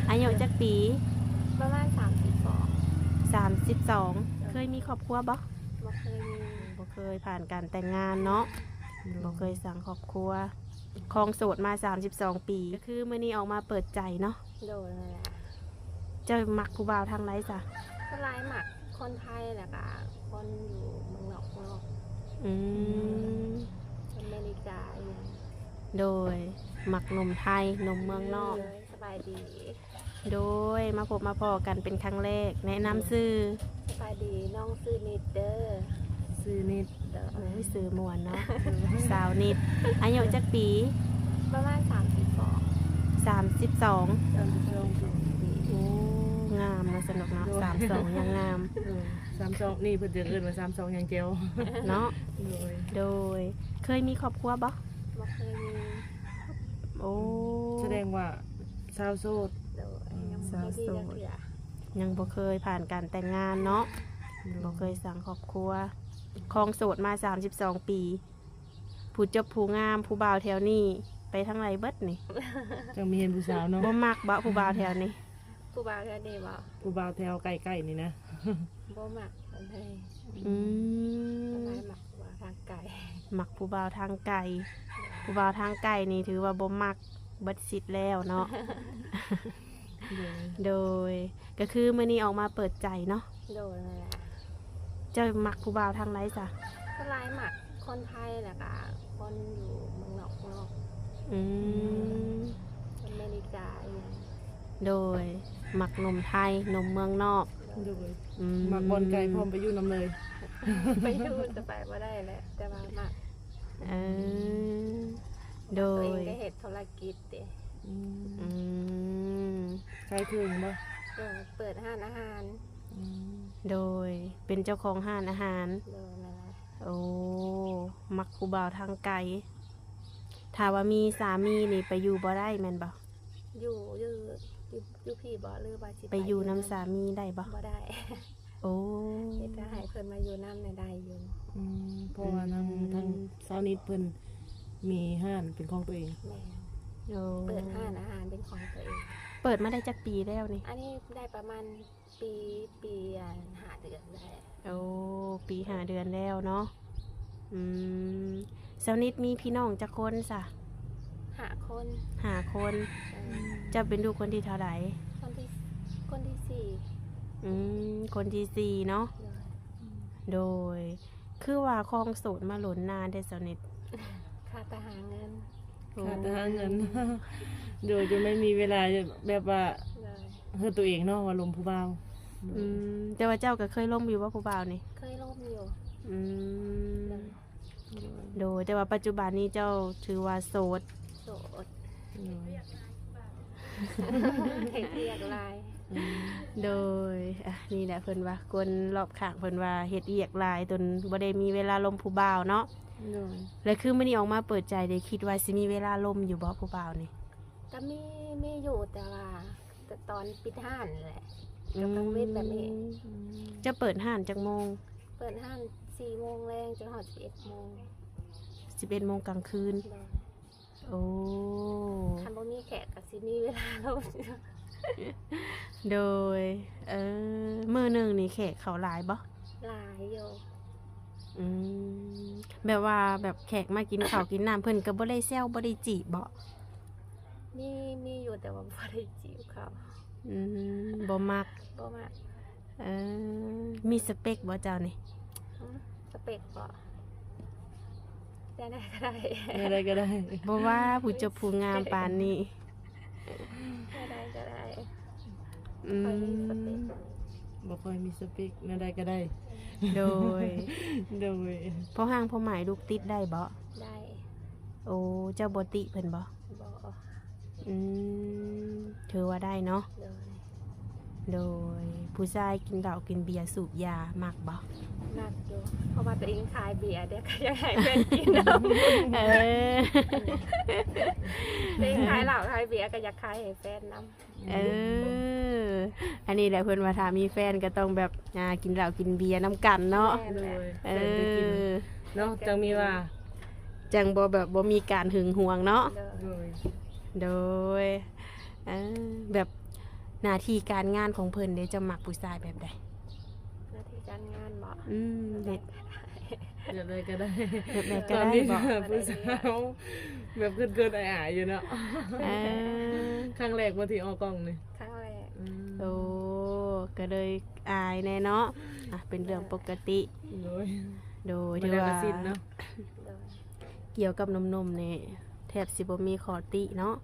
ອາຍຸຈັກປີ? ປະມານສາມສິບສອງ. ສາມສິບສອງ. ເຄີຍມີຄອບຄົວບໍ່? ບໍ່ເຄີຍມີ. ບໍ່ເຄີຍຜ່ານການແຕ່ງງານເນາະ. ໂດຍ. ບໍ່ເຄີຍສ້າງຄອບຄົວ. ຄອງໂສດມາສາມສິບສອງປີ. ກໍຄືມື້ນີ້ອອກມາເປີດໃຈເນາະ. ໂດຍ ນັ້ນແຫຼະ. ເຈົ້າມັກຜູ້ບ່າວທາງໃດຊະ? ສ່ວນຫຼາຍມັກຄົນໄທ ແລ້ວກະຄົນຢູ່ເມືອງນອກເນາະ. ອືມ. ອາເມລິກາອີ່ຫຍັງ. ໂດຍ. ມັກໜຸ່ມໄທ ໜຸ່ມເມືອງນອກ. ໂດຍ. ສະບາຍດີ. ໂດຍ. ມາພົບມາພໍ້ກັນເປັນຄັ້ງແລກ. ແນະນຳຊື່. ສະບາຍດີ. ນ້ອງຊື່ນິດເດີ. ຊື່ນິດ. ໂດຍ. ໂອ້ຍ ຊື່ມ່ວນເນາະ. ສາວນິດ. ອາຍຸຈັກປີ? ປະມານສາມສິບສອງ. ສາມສິບສອງ. ສາມສິບສອງປີ. ໂອ້ ງາມເນາະ ສະໜຸກເນາະ. ໂດຍ. ສາມສອງຍັງງາມ. ເອີ ສາມສອງນີ້ເພິ່ນຈະເອີ້ນວ່າສາມສອງຍັງແຈ່ວເນາະ. ໂດຍ. ໂດຍ. ເຄີຍມີຄອບຄົວບໍ່? ບໍ່ເຄີຍມີ. ໂອ້ ສະແດງວ່າຊາວໂສດ. ໂດຍ. ອືມ ຍັງບໍ່ເຄີຍມີຈັກເທື່ອ. ຊາວໂສດ. ຍັງບໍ່ເຄີຍຜ່ານການແຕ່ງງານເນາະ. ໂດຍ. ບໍ່ເຄີຍສ້າງຄອບຄົວ. ຄອງໂສດມາສາມສິບສອງປີ. ຜູ້ຈົບຜູ້ງາມ ຜູ້ບ່າວແຖວນີ້ໄປທາງໃດເບິດນີ້? ຈັ່ງມີເຫັນຜູ້ສາວເນາະ. ບໍ່ມັກບໍຜູ້ບ່າວແຖວນີ້? ຜູ້ບ່າວແຖວນີ້ບໍ? ຜູ້ບ່າວແຖວໃກ້ໆນີ້ນະ. ບໍ່ມັກປານໃດ. ອືມ. ສ່ວນຫຼາຍມັກຜູ້ບ່າວທາງໄກ. ມັກຜູ້ບ່າວທາງໄກ. ຜູ້ບ່າວທາງໄກນີ້ຖືວ່າບໍ່ມັກເບິດສິດແລ້ວເນາະ. ໂດຍ. ໂດຍ. ກໍຄືມື້ນີ້ອອກມາເປີດໃຈເນາະ. ໂດຍ ນັ້ນແຫຼະ. ເຈົ້າມັກຜູ້ບ່າວທາງໃດຊະ? ສ່ວນຫຼາຍມັກຄົນໄທ ແລ້ວກະຄົນຢູ່ເມືອງນອກເນາະ. ອືມ. ອາເມລິກາອີ່ຫຍັງ. ໂດຍ. ມັກໜຸ່ມໄທ ໜຸ່ມເມືອງນອກ. ໂດຍ. ອືມ. ມັກບ່ອນໄກ ພ້ອມໄປຢູ່ນຳເລີຍ. ໄປຢູ່ ຈະໄປບໍ່ໄດ້ແຫຼະ ແຕ່ວ່າມັກ. ເອີ. ໂດຍ. ຕົວເອງກໍເຮັດທຸລະກິດເດ້. ອືມ. ອືມ. ຂາຍເຄື່ອງບໍ? ໂດຍ. ເປີດຮ້ານອາຫານ. ອືມ. ໂດຍ. ເປັນເຈົ້າຂອງຮ້ານອາຫານ. ໂດຍ ນັ້ນແຫຼະ. ໂອ້ ມັກຜູ້ບ່າວທາງໄກ. ຖ້າວ່າມີສາມີນີ້ໄປຢູ່ບໍ່ໄດ້ແມ່ນບໍ່? ຢູ່ ຢູ່ ຢູ່ ຢູ່ພີ້ບໍ ຫຼືວ່າຊິໄປ ໄປຢູ່ນຳສາມີໄດ້ບໍ່? ບໍ່ໄດ້. ໂອ້ ເຮັດໃຫ້ເພິ່ນມາຢູ່ນຳນີ້ໄດ້ຢູ່. ອືມ. ເພາະວ່າທາງ ອືມ ທາງສາວນິດເພິ່ນມີຮ້ານເປັນຂອງຕົວເອງ. ແມ່ນ. ໂອ້ ເປີດຮ້ານອາຫານເປັນຂອງຕົວເອງ. ເປີດມາໄດ້ຈັກປີແລ້ວນີ້? ອັນນີ້ໄດ້ປະມານປີ ປີ ອັນ ຫ້າເດືອນໄດ້. ໂອ້ ປີຫ້າເດືອນແລ້ວເນາະ. ອືມ. ສາວນິດມີພີ່ນ້ອງຈັກຄົນຊະ? ຫ້າຄົນ. ຫ້າຄົນ. ເອີ. ເຈົ້າເປັນລູກຄົນທີເທົ່າໃດ? ຄົນທີ ຄົນທີສີ່. ອືມ. ຄົນທີສີ່ເນາະ. ໂດຍ. ໂດຍ. ຄືວ່າຄອງໂສດມາດົນນານແທ້ສາວນິດ? ຂາດແຕ່ຫາເງິນ. ໂອ້ ຂາດແຕ່ຫາເງິນ. ໂດຍ. ຈົນໄມ່ມີເວລາແບບວ່າ ໂດຍ ເຮັດຕົວເອງເນາະ ວ່າລົມຜູ້ບ່າວ. ອືມ. ແຕ່ວ່າເຈົ້າກໍເຄີຍລົມຢູ່ບໍ່ຜູ້ບ່າວນີ້? ເຄີຍລົມຢູ່. ອືມ. ໂດຍ. ໂດຍ. ແຕ່ວ່າປັດຈຸບັນນີ້ເຈົ້າຖືວ່າໂສດ. ໂສດ. ໂດຍ. ເຮັດວຽກຫຼາຍ. ອືມ. ໂດຍ. ອ່ະ ນີ້ແຫຼະເພິ່ນວ່າ ຄົນລອບຂ້າງເພິ່ນວ່າເຮັດວຽກຫຼາຍ ຈົນບໍ່ໄດ້ມີເວລາລົມຜູ້ບ່າວເນາະ. ໂດຍ. ແລ້ວຄືມື້ນີ້ອອກມາເປີດໃຈ ໄດ້ຄິດວ່າຊິມີເວລາລົມຢູ່ບໍ່ຜູ້ບ່າວນີ້? ກໍມີ ມີຢູ່ ແຕ່ວ່າ ແຕ່ຕອນປິດຮ້ານແຫຼະ ອືມ ກັບກາງເວັນແບບນີ້. ອືມ. ເຈົ້າເປີດຮ້ານຈັກໂມງ? ເປີດຮ້ານສີ່ໂມງແລງຈົນຮອດສິບເອັດໂມງ. ສິບເອັດໂມງກາງຄືນ. ໂດຍ. ໂອ້ ຄັນບໍ່ມີແຂກກໍຊິມີເວລາລົມ. ໂດຍ. ເອີ ມື້ໜຶ່ງນີ້ແຂກເຂົ້າຫຼາຍບໍ່? ຫຼາຍຢູ່. ອືມ. ແບບວ່າ ແບບແຂກມາກິນເຂົ້າກິນນ້ຳ ເພິ່ນກໍບໍ່ໄດ້ແຊວ ບໍ່ໄດ້ຈີບບໍ? ມີ ມີຢູ່ ແຕ່ວ່າບໍ່ໄດ້ຈີບເຂົາ. ອືມ. ບໍ່ມັກ. ບໍ່ມັກ. ເອີ ມີສະເປັກບໍ່ເຈົ້ານີ້? ອືມ ສະເປັກບໍ່? ແນວໃດກໍໄດ້. ແນວໃດກໍໄດ້. ບໍ່ວ່າຜູ້ຈົບຜູ້ງາມປານນີ້. ແນວໃດກໍໄດ້. ອືມ. ບໍ່ຄ່ອຍມີສະເປັກ. ບໍ່ຄ່ອຍມີສະເປັກ. ແນວໃດກໍໄດ້. ໂດຍ. ໂດຍ. ພໍຮ່າງພໍໝາຍລູກຕິດໄດ້ບໍ່? ໄດ້. ໂອ້ ເຈົ້າບໍ່ຕິເພິ່ນບໍ່? ບໍ່. ອືມ ຖືວ່າໄດ້ເນາະ. ໂດຍ. ໂດຍ. ຜູ້ຊາຍກິນເຫຼົ້າກິນເບຍສູບຢາມັກບໍ່? ມັກຢູ່ ເພາະວ່າຕົວເອງຂາຍເບຍ ແຕ່ກໍຢາກໃຫ້ແຟນກິນນຳ. ເອີ ຕົວເອງຂາຍເຫຼົ້າຂາຍເບຍ ກໍຢາກຂາຍໃຫ້ແຟນນຳ. ເອີ ອັນນີ້ແຫຼະເພິ່ນວ່າຖ້າມີແຟນກໍຕ້ອງແບບ ອ່າ ກິນເຫຼົ້າກິນເບຍນຳກັນເນາະ. ແມ່ນແຫຼະ. ໂດຍ. ເອີ ເນາະ ຈັ່ງມີວ່າ ຈັ່ງບໍ່ແບບ ບໍ່ມີການຫຶງຫວງເນາະ. ໂດຍ. ໂດຍ. ເອີ ແບບ ໜ້າທີ່ການງານຂອງເພິ່ນເດ້ ເຈົ້າມັກຜູ້ຊາຍແບບໃດ? ໜ້າທີ່ການງານບໍ? ອືມ ແບບ ແບບໃດກໍໄດ້ ແບບໃດກໍໄດ້ບໍ? ຕອນນີ້ກໍຜູ້ສາວແບບເຂີນໆອາຍໆຢູ່ເນາະ. ເອີ ຄັ້ງແລກບໍ່ທີ່ອອກກ້ອງນີ້? ຄັ້ງແລກ. ອືມ ໂອ້ ກໍເລີຍອາຍແດ່ເນາະ. ອ່ະ ເປັນເລື່ອງປົກກະຕິ. ໂດຍ ໂດຍ ຖືວ່າຊິນເນາະ. ໂດຍ ກ່ຽວກັບໜຸ່ມໆນີ້ ແທບຊິບໍ່ມີຂໍ້ຕິເນາະ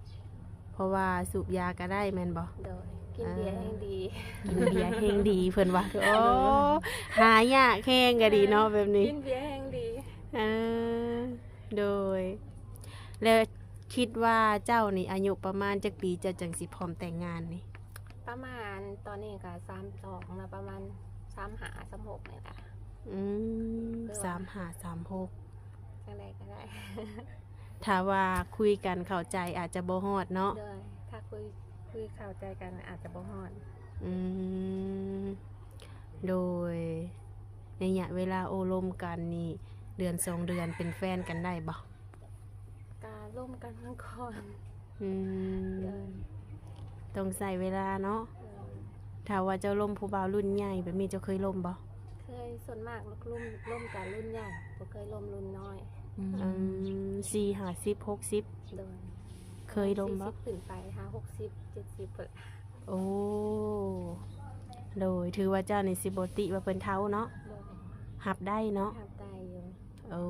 ເພາະວ່າສູບຢາກໍໄດ້ແມ່ນບໍ່? ໂດຍ ກິນເບຍແຮງດີ. ເອີ ກິນເບຍແຮງດີເພິ່ນວ່າ. ໂອ້ ໂດຍ ຫາຍາກແຮງກໍດີເນາະແບບນີ້. ກິນເບຍແຮງດີ. ເອີ ໂດຍ ແລ້ວຄິດວ່າເຈົ້ານີ້ອາຍຸປະມານຈັກປີ ເຈົ້າຈັ່ງຊິພ້ອມແຕ່ງງານນີ້? ປະມານ ຕອນນີ້ກໍສາມສອງແລ້ວ ປະມານສາມຫ້າ ສາມຫົກນີ້ແຫຼະ. ອືມ ຄືວ່າ ສາມຫ້າ ສາມຫົກ ຈັ່ງໃດກໍໄດ້. ຖ້າວ່າຄຸຍກັນເຂົ້າໃຈອາດຈະບໍ່ຮອດເນາະ. ໂດຍ ຖ້າຄຸຍ ຄຸຍເຂົ້າໃຈກັນອາດຈະບໍ່ຮອດ. ອືມ ໂດຍ ໄລຍະເວລາໂອ້ລົມກັນນີ້ ເດືອນສອງເດືອນເປັນແຟນກັນໄດ້ບໍ່? ກະລົມກັນເມື່ອກ່ອນ. ອືມ ໂດຍ ຕ້ອງໃຊ້ເວລາເນາະ. ໂດຍ ຖ້າວ່າເຈົ້າລົມຜູ້ບ່າວລຸ້ນໃຫຍ່ແບບນີ້ ເຈົ້າເຄີຍລົມບໍ່? ເຄີຍ. ສ່ວນມາກລົມ ລົມແຕ່ລຸ້ນໃຫຍ່ ບໍ່ເຄີຍລົມລຸ້ນນ້ອຍ. ອືມ ອືມ ສີ່ຫ້າສິບ ຫົກສິບ. ໂດຍ ເຄີຍລົມບໍ່? ສີ່ສິບຂຶ້ນໄປ ຫາຫົກສິບ ເຈັດສິບພຸ້ນ. ໂອ້ ໂດຍ ຖືວ່າເຈົ້ານີ້ຊິບໍ່ຕິວ່າເພິ່ນເຖົ້າເນາະ. ໂດຍ ຮັບໄດ້ເນາະ. ຮັບໄດ້ຢູ່. ໂອ້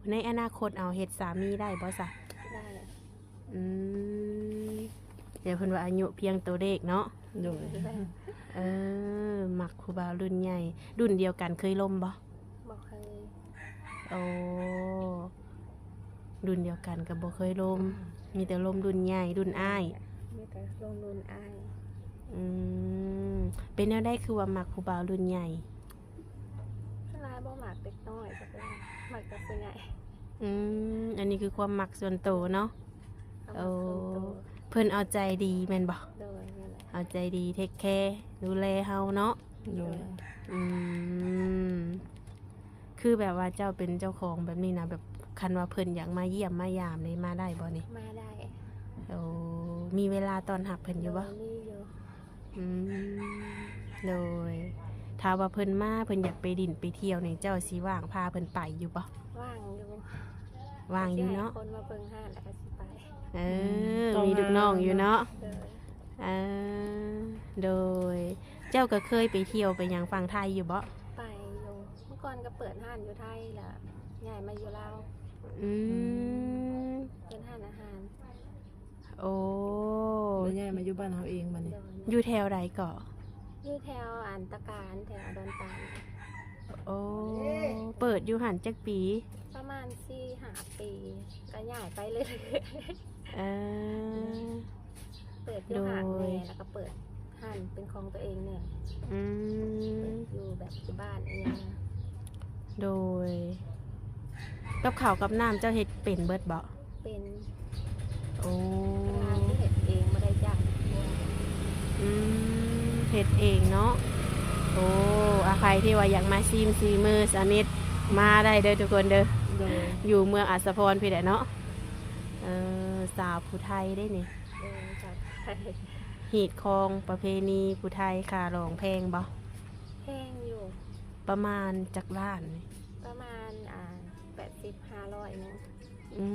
ໃນອະນາຄົດເອົາເຮັດສາມີໄດ້ບໍ່ຊະ? ໄດ້. ອືມ ດຽວເພິ່ນວ່າອາຍຸພຽງຕົວເລກເນາະ. ໂດຍ ເອີ ມັກຜູ້ບ່າວລຸ້ນໃຫຍ່ ລຸ້ນດຽວກັນ ເຄີຍລົມບໍ່? ບໍ່ເຄີຍ. ໂອ້ ລຸ້ນດຽວກັນກໍບໍ່ເຄີຍລົມ. ອືມ ມີແຕ່ລົມລຸ້ນໃຫຍ່ ລຸ້ນອ້າຍ. ມີແຕ່ລົມລຸ້ນອ້າຍ. ອືມ ເປັນແນວໃດຄືວ່າມັກຜູ້ບ່າວລຸ້ນໃຫຍ່? ສ່ວນຫຼາຍບໍ່ມັກເດັກນ້ອຍ ມັກແຕ່ຜູ້ໃຫຍ່. ອືມ ອັນນີ້ຄືຄວາມມັກສ່ວນໂຕເນາະ. ຄວາມມັກສ່ວນໂຕ. ໂອ້ ເພິ່ນເອົາໃຈດີແມ່ນບໍ່? ໂດຍ ນັ້ນແຫຼະ ເອົາໃຈດີ ເທກແຄ ດູແລເຮົາເນາະ. ໂດຍ ໂດຍ. ອືມ ຄືແບບວ່າເຈົ້າເປັນເຈົ້າຂອງແບບນີ້ນະ ແບບຄັນວ່າເພິ່ນຢາກມາຢ້ຽມມາຢາມນີ້ ມາໄດ້ບໍ່ນີ້? ມາໄດ້. ໂອ້ ມີເວລາຕ້ອນຮັບເພິ່ນຢູ່ບໍ່? ໂດຍ ມີຢູ່. ອືມ ໂດຍ ຖ້າວ່າເພິ່ນມາ ເພິ່ນຢາກໄປຫຼິ້ນໄປທ່ຽວນີ້ ເຈົ້າຊິວ່າງພາເພິ່ນໄປຢູ່ບໍ່? ວ່າງຢູ່. ວ່າງຢູ່ເນາະ. ຊິໃຫ້ຄົນມາເບິ່ງຮ້ານແລ້ວກໍຊິໄປ. ເອີ ອືມ ມີລູກນ້ອງຢູ່ເນາະ. ໂດຍ ເອີ ໂດຍ ເຈົ້າກໍເຄີຍໄປທ່ຽວໄປຫຍັງຝັ່ງໄທຢູ່ບໍ່? ໄປຢູ່. ເມື່ອກ່ອນກໍເປີດຮ້ານຢູ່ໄທ ແລ້ວຍ້າຍມາຢູ່ລາວ. ອືມ ເປີດຮ້ານອາຫານ. ໂອ້ ແລ້ວຍ້າຍມາຢູ່ບ້ານເຮົາເອງບັດນີ້. ໂດຍ. ຢູ່ແຖວໃດເກາະ? ຢູ່ແຖວອັນຕະການ ແຖວດອນຕານ. ໂອ້ ເປີດຢູ່ຫັ້ນຈັກປີ? ປະມານສີ່ຫ້າປີ ກໍຍ້າຍໄປເລື້ອຍໆ. ເອີ ເປີດຢູ່ຫ້າງແດ່ ໂດຍ ແລ້ວກໍເປີດຮ້ານເປັນຂອງຕົວເອງແດ່. ອືມ ເປີດຢູ່ແບບຢູ່ບ້ານອີ່ຫຍັງ. ໂດຍ ກັບເຂົ້າກັບນ້ຳເຈົ້າເຮັດເປັນເບິດບໍ່? ເປັນ. ໂອ້ ເຮັດເອງ ບໍ່ໄດ້ຈ້າງ. ອືມ ເຮັດເອງເນາະ. ໂອ້ ອາ ໃຜທີ່ວ່າຢາກມາຊີມສີມືສາມິດ ມາໄດ້ເດີທຸກຄົນເດີ. ໂດຍ. ຢູ່ເມືອງອັດສະພອນພີ້ແຫຼະເນາະ. ເອີ ສາວຜູ້ໄທເດ້ນີ້. ເອີ ສາວຜູ້ໄທ. ຮີດຄອງປະເພນີຜູ້ໄທ ຄ່າດອງແພງບໍ່? ແພງຢູ່. ປະມານຈັກລ້ານນີ້? ປະມານ ອ່າ ແປດສິບ ຫ້າຮ້ອຍໜຶ່ງ. ອື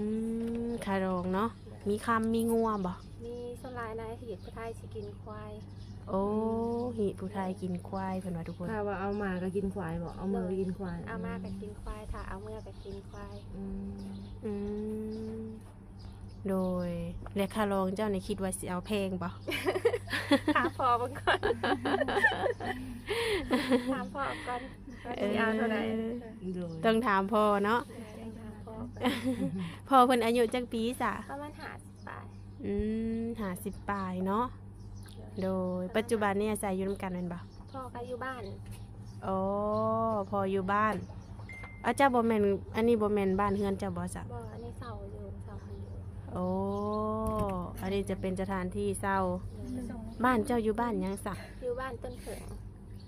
ມ ຄ່າດອງເນາະ. ໂດຍ. ມີຄຳມີງົວບໍ່? ມີ. ສ່ວນຫຼາຍນາຍຮີດຜູ້ໄທຊິກິນຄວາຍ. ໂອ້ ຮີດຜູ້ໄທກິນຄວາຍເພິ່ນວ່າທຸກຄົນ. ຖ້າວ່າເອົາມາກໍກິນຄວາຍບໍ? ເອົາເມືອກໍກິນຄວາຍ. ໂດຍ. ເອົາມາກໍກິນຄວາຍ ຖ້າເອົາເມືອກໍກິນຄວາຍ. ອືມ ອືມ ໂດຍ. ແລະ ຄ່າດອງເຈົ້ານີ້ຄິດວ່າຊິເອົາແພງບໍ່? ຖາມພໍ່ເບິ່ງກ່ອນ. ຖາມພໍ່ກ່ອນວ່າຊິເອົາເທົ່າໃດ. ເອີ ໂດຍ. ຕ້ອງຖາມພໍ່ເນາະ. ຕ້ອງຖາມພໍ່ກ່ອນ. ພໍ່ເພິ່ນອາຍຸຈັກປີສະ? ປະມານຫ້າສິບປາຍ. ອືມ ຫ້າສິບປາຍເນາະ. ໂດຍ. ໂດຍ. ປັດຈຸບັນນີ້ອາໄສຢູ່ນຳກັນແມ່ນບໍ່? ພໍ່ກໍຢູ່ບ້ານ. ອໍ ພໍ່ຢູ່ບ້ານ. ອາ ເຈົ້າບໍ່ແມ່ນ ອັນນີ້ບໍ່ແມ່ນບ້ານເຮືອນເຈົ້າບໍ່ສະ? ບໍ່ ອັນນີ້ເຊົ່າຢູ່ ເຊົ່າຢູ່. ໂອ້ ອັນນີ້ຈະເປັນສະຖານທີ່ເຊົ່າ. ໂດຍ. ບ້ານເຈົ້າຢູ່ບ້ານຫຍັງສະ? ຢູ່ບ້ານຕົ້ນເຜິ້ງ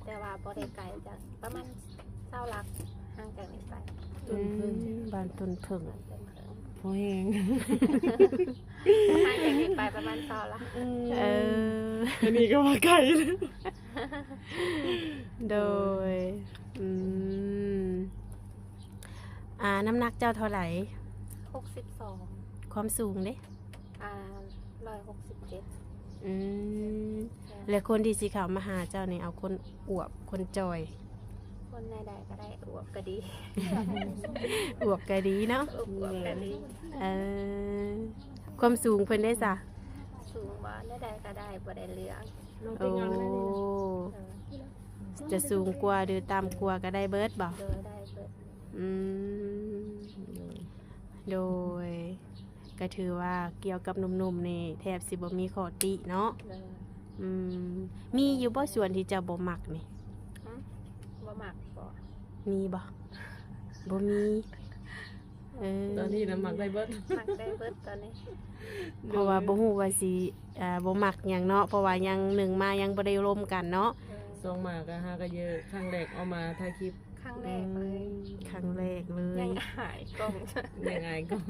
ແຕ່ວ່າບໍ່ໄດ້ໄກຈາກ ປະມານຊາວຫຼັກຫ່າງຈາກນີ້ໄປ. ອືມ ບ້ານຕົ້ນເຜິ້ງ. ຕົ້ນເຜິ້ງ. ພໍແຮງ ຫ່างจากนี้ไปประมาณซาวละ ເອີ ອັນນີ້ກໍວ່າໄກ ໂດຍ ອືມ ອ່າ ນ້ຳໜັກເຈົ້າເທົ່າໃດ? ຫົກສິບສອງ ຄວາມສູງເດ້? ອ່າ ຮ້ອຍຫົກສິບເຈັດ ອືມ ແລະຄົນທີ່ຊິເຂົ້າມາຫາເຈົ້ານີ້ ເອົາຄົນອວບ ຄົນຈ່ອຍ? ຄົນແນວໃດກໍໄດ້ ອວບກໍດີ ອວບກໍດີເນາະ ອວບກໍດີ ເອີ ຄວາມສູງເພິ່ນເດ້ສະ? ສູງບໍ່ ແນວໃດກໍໄດ້ ບໍ່ໄດ້ເລື່ອງ ໂອ້ ຈະສູງກວ່າ ຫຼື ຕ່ຳກວ່າກໍໄດ້ເບິດບໍ່? ໂດຍ ໄດ້ເບິດ ອືມ ໂດຍ ກໍຖືວ່າກ່ຽວກັບໜຸ່ມໆນີ້ແທບຊິບໍ່ມີຂໍ້ຕິເນາະ ໂດຍ ອືມ ມີຢູ່ບໍ່ສ່ວນທີ່ເຈົ້າບໍ່ມັກນີ້? ຫຶ ບໍ່ມັກບໍ່ ມີບໍ່? ບໍ່ມີ ເອີ ຕອນນີ້ນະມັກໄດ້ເບິດ ມັກໄດ້ເບິດຕອນນີ້ ເພາະວ່າບໍ່ຮູ້ວ່າຊິ ອ່າ ບໍ່ມັກຫຍັງເນາະ ເພາະວ່າຍັງ ໜຶ່ງມາຍັງບໍ່ໄດ້ລົມກັນເນາະ ໂດຍ ສອງມາກໍຫາກໍເຢີ ຄັ້ງແລກເອົາມາຖ່າຍຄລິບ ຄັ້ງແລກເລີຍ ອືມ ຄັ້ງແລກເລີຍ ຍັງອາຍກ້ອງ ຍັງອາຍກ້ອງ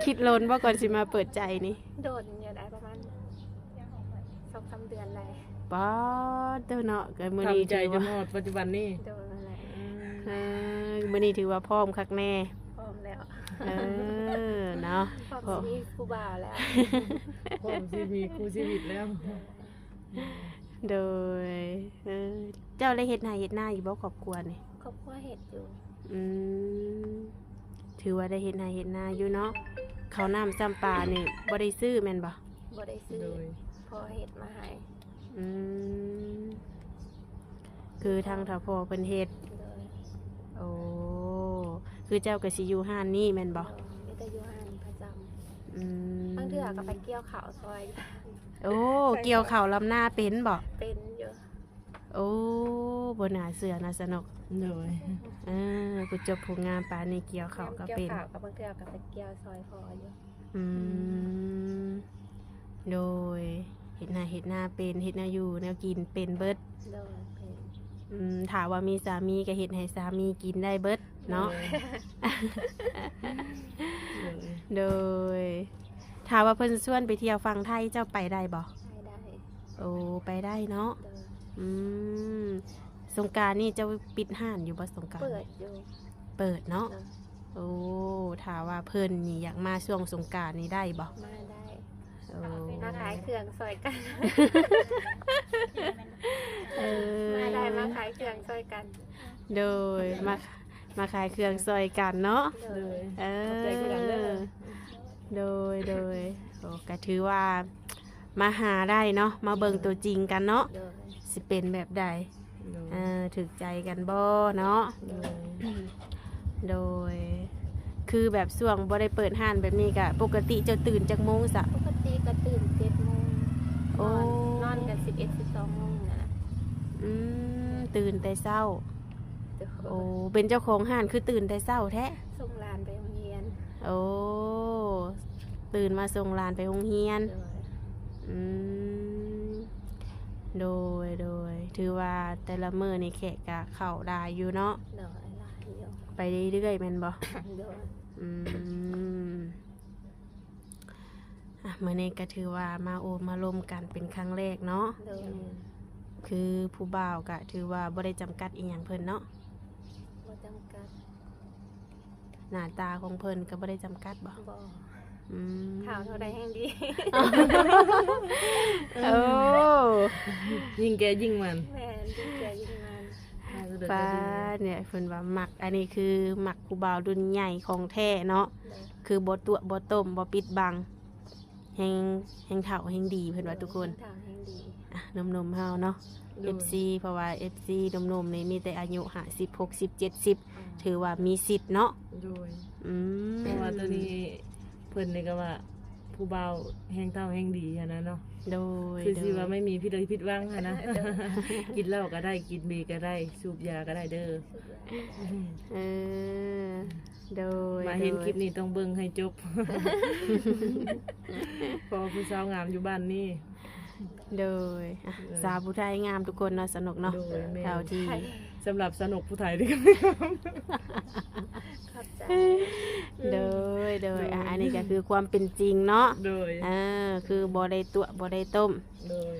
ຄິດດົນບໍ່ກ່ອນຊິມາເປີດໃຈນີ້? ດົນຢູ່ໄດ໋ ປະມານສອງສາມເດືອນໄດ້ ປາດເດີເນາະ ກໍມື້ນີ້ຖືວ່າ ທຳໃຈຈົນຮອດປັດຈຸບັນນີ້ ໂດຍ ນັ້ນແຫຼະ ອືມ ເອີ ມື້ນີ້ຖືວ່າພ້ອມຄັກແນ່ ພ້ອມແລ້ວ ເອີ ເນາະ ພ້ອມຊິມີຜູ້ບ່າວແລ້ວ ພ້ອມຊິມີຄູ່ຊີວິດແລ້ວ ໂດຍ ເອີ ເຈົ້າໄດ້ເຮັດໄຮ່ເຮັດນາຢູ່ບໍ່ ຄອບຄົວນີ້? ຄອບຄົວເຮັດຢູ່ ອືມ ຖືວ່າໄດ້ເຮັດໄຮ່ເຮັດນາຢູ່ເນາະ ເຂົ້ານ້ຳຊ້ຳປານີ້ບໍ່ໄດ້ຊື້ແມ່ນບໍ່? ບໍ່ໄດ້ຊື້ ໂດຍ ພໍ່ເຮັດມາໃຫ້ ອືມ ຄືທາງເຖົ້າພໍ່ເພິ່ນເຮັດ ໂດຍ ໂອ້ ຄືເຈົ້າກໍຊິຢູ່ຮ້ານນີ້ແມ່ນບໍ່? ໂດຍ ມີແຕ່ຢູ່ຮ້ານປະຈຳ ອືມ ບາງເທື່ອກໍໄປກ່ຽວເຂົ້າຊ່ອຍ ໂອ້ ກ່ຽວເຂົ້າລຳນາເປັນບໍ່? ເປັນຢູ່ ໂອ້ ບໍ່ໜ້າເຊື່ອນະ ສະນົກ ໂດຍ ເອີ ຜູ້ຈົບຜູ້ງາມປານນີ້ກ່ຽວເຂົ້າກໍເປັນ ກ່ຽວເຂົ້າກໍບາງເທື່ອກໍໄປກ່ຽວຊ່ອຍພໍ່ຢູ່ ອືມ ໂດຍ ເຮັດນາເຮັດນາເປັນ ເຮັດແນວຢູ່ແນວກິນເປັນເບິດ ໂດຍ ເປັນ ອືມ ຖ້າວ່າມີສາມີກໍເຮັດໃຫ້ສາມີກິນໄດ້ເບິດເນາະ ໂດຍ ໂດຍ ໂດຍ ຖ້າວ່າເພິ່ນຊວນໄປທ່ຽວຝັ່ງໄທ ເຈົ້າໄປໄດ້ບໍ່? ໄປໄດ້ ໂອ້ ໄປໄດ້ເນາະ ໂດຍ ອືມ ສົງການນີ້ເຈົ້າປິດຮ້ານຢູ່ບໍ່ ສົງການ? ເປີດຢູ່ ເປີດເນາະ ໂດຍ ໂອ້ ຖ້າວ່າເພິ່ນນີ້ຢາກມາຊ່ວງສົງການນີ້ໄດ້ບໍ່? ມາໄດ້ ໂອ້ ມາຂາຍເຄື່ອງຊ່ອຍກັນ ເອີ ມາໄດ້ ມາຂາຍເຄື່ອງຊ່ອຍກັນ ໂດຍ ມາ ມາຂາຍເຄື່ອງຊ່ອຍກັນເນາະ ໂດຍ ເອີ ຂອບໃຈຄືກັນເດີ ໂດຍ ໂດຍ ໂອ້ ກໍຖືວ່າມາຫາໄດ້ເນາະ ມາເບິ່ງຕົວຈິງກັນເນາະ ໂດຍ ຊິເປັນແບບໃດ ໂດຍ ເອີ ຖືກໃຈກັນບໍ່ເນາະ ໂດຍ ໂດຍ ຄືແບບຊ່ວງບໍ່ໄດ້ເປີດຮ້ານແບບນີ້ກະ ປົກກະຕິເຈົ້າຕື່ນຈັກໂມງຊະ? ປົກກະຕິກະຕື່ນເຈັດໂມງ ໂອ້ ນອນ ນອນກະສິບເອັດ ສິບສອງໂມງນີ້ແຫຼະ ອືມ ຕື່ນແຕ່ເຊົ້າ ໂດຍ ໂອ້ ເປັນເຈົ້າຂອງຮ້ານຄືຕື່ນແຕ່ເຊົ້າແທ້? ສົ່ງຫຼານໄປໂຮງຮຽນ ໂອ້ ຕື່ນມາສົ່ງຫຼານໄປໂຮງຮຽນ ໂດຍ ອືມ ໂດຍ ໂດຍ ຖືວ່າແຕ່ລະມື້ນີ້ແຂກກະເຂົ້າຫຼາຍຢູ່ເນາະ ໂດຍ ຫຼາຍຢູ່ ໄປເລື້ອຍໆແມ່ນບໍ່? ໂດຍ ອືມ ອ່ະ ມື້ນີ້ກໍຖືວ່າມາໂອ້ມາລົມກັນເປັນຄັ້ງແລກເນາະ ໂດຍ ຄືຜູ້ບ່າວກໍຖືວ່າບໍ່ໄດ້ຈຳກັດອີ່ຫຍັງເພິ່ນເນາະ ບໍ່ຈຳກັດ ໜ້າຕາຂອງເພິ່ນກໍບໍ່ໄດ້ຈຳກັດບໍ່? ບໍ່ ອືມ ຂາວເທົ່າໃດແຮ່ງດີ ໂອ້ ຍິ່ງແກ່ຍິ່ງມັນ ແມ່ນ ຍິ່ງແກ່ຍິ່ງມັນ ປ້າດ ເພິ່ນວ່າມັກ ອັນນີ້ຄືມັກຜູ້ບ່າວລຸ້ນໃຫຍ່ຂອງແທ້ເນາະ ໂດຍ ຄືບໍ່ຕົວະບໍ່ຕົ້ມບໍ່ປິດບັງ ແຮ່ງ ແຮ່ງເຖົ້າແຮ່ງດີເພິ່ນວ່າທຸກຄົນ ແຮ່ງເຖົ້າແຮ່ງດີ ອ່ະ ໜຸ່ມໆເຮົາເນາະ ໂດຍ ເອັຟຊີ ເພາະວ່າເອັຟຊີໜຸ່ມໆນີ້ມີແຕ່ອາຍຸຫ້າສິບ ຫົກສິບ ເຈັດສິບ ອໍ ຖືວ່າມີສິດເນາະ ໂດຍ ອືມ ເພາະວ່າຕອນນີ້ເພິ່ນນີ້ກໍວ່າຜູ້ບ່າວແຮ່ງເຖົ້າແຮ່ງດີຫັ້ນນະເນາະ ໂດຍ ຄືຊິວ່າ ໂດຍ ໄມ່ມີຜິດໃດຜິດຫວັງຫັ້ນນະ ໂດຍ ກິນເຫຼົ້າກໍໄດ້ ກິນເບຍກໍໄດ້ ສູບຢາກໍໄດ້ເດີ ສູບຢາກໍໄດ້ ເອີ ໂດຍ ມາເຫັນ ໂດຍ ຄລິບນີ້ຕ້ອງເບິ່ງໃຫ້ຈົບ ເພາະວ່າຜູ້ສາວງາມຢູ່ບ້ານນີ້ ໂດຍ ອ່ະ ໂດຍ ສາວຜູ້ໄທງາມທຸກຄົນເນາະ ສະນົກເນາະ ໂດຍ ແມ່ນ ເທົ່າທີ່ ສຳລັບສາວນົກຜູ້ໄທນີ້ກໍ ຂອບໃຈ ໂດຍ ໂດຍ ໂດຍ ອ່າ ອັນນີ້ກໍຄືຄວາມເປັນຈິງເນາະ ໂດຍ ອ່າ ຄືບໍ່ໄດ້ຕົວະບໍ່ໄດ້ຕົ້ມ ໂດຍ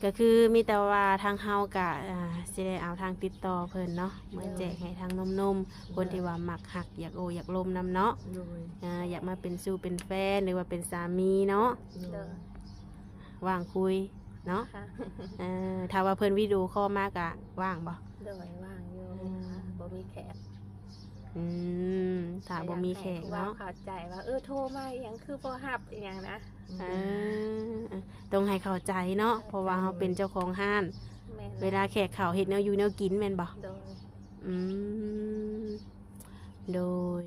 ກໍຄືມີແຕ່ວ່າທາງເຮົາກໍ ອ່າ ຊິໄດ້ເອົາທາງຕິດຕໍ່ເພິ່ນເນາະ ມາແຈກໃຫ້ທາງໜຸ່ມໆ ຄົນທີ່ວ່າມັກຮັກ ຢາກໂອ້ຢາກລົມນຳເນາະ ໂດຍ ອ່າ ຢາກມາເປັນຊູ້ເປັນແຟນ ຫຼືວ່າເປັນສາມີເນາະ ໂດ ໂດ ຍ ຍ ວ່າງຄຸຍເນາະ ค่ะ ເອີ ຖ້າວ່າເພິ່ນວິດີໂອຄໍມາກະວ່າງບໍ່? ໂດຍ ວ່າງຢູ່ อืม บ่ມີແຂກ ອືມ ຖ້າບໍ່ມີແຂກເນາະ ກໍຢາກໃຫ້ຜູ້ເວົ້າເຂົ້າໃຈວ່າ ເອີ ໂທມາອີ່ຫຍັງຄືບໍ່ຮັບອີ່ຫຍັງນະ ເອີ ຕ້ອງໃຫ້ເຂົ້າໃຈເນາະ ເພາະວ່າເຮົາເປັນເຈົ້າຂອງຮ້ານ ແມ່ນ ເວລາແຂກເຂົ້າເຮັດແນວຢູ່ແນວກິນແມ່ນບໍ່? ໂດຍ ອືມ ໂດຍ